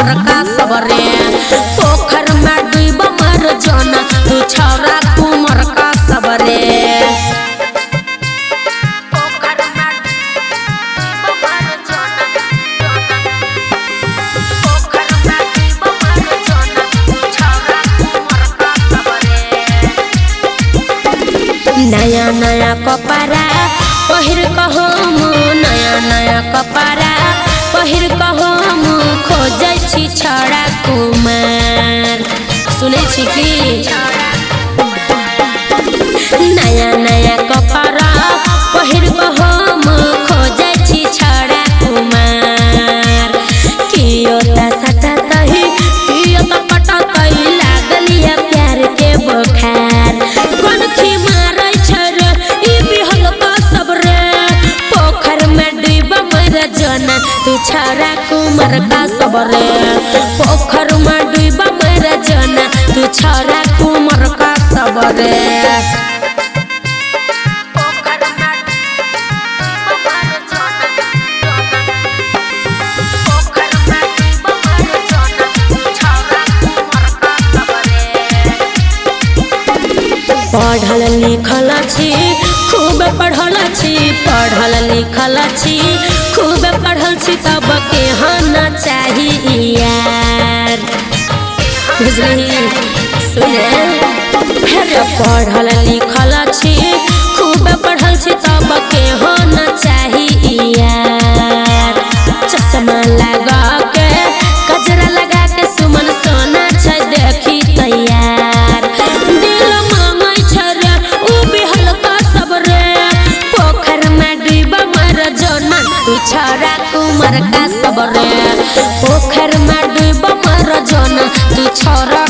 कुमर का सबरे। पोखर में डूब मर जाना तू छौरा कुमर का सबरे। नया नया कपड़ा पहिर कहो, नया नया कपड़ा पहिर कहो, खोजै छी छौरा कुमार। सुनै छी की नया नया कपड़ा पहिर कहो, खोजै छी छौरा कुमार। कियो त सटतही कियो त पटतही, लागल या प्यार के बोखार। कनखी मारै छै रे ई बिहल का सब रे, पोखर में डूब मर जाना तू छौरा कुमर का सब रे। पोखर में डूब मर जाना तू छौरा कुमर का सब रे। पढ़ल लिखल छी खूब पढ़ल छी, पढ़ल लिखल छी खूब पढ़ल छी, तब केहन चाही यार। बुझली सुने अरे पढ़ल लिखल छी खूब पढ़ल छी, तब केहन चाही यार। चश्मा लगा के कजरा लगा के सुमन सोना छै देखी तैयार। दिल मांगै छै रे उ बिहल का सब रे, पोखर में डूब मर जाना तू छौरा कुमर का सब रे। पोखर में डूब मर जाना तू छौरा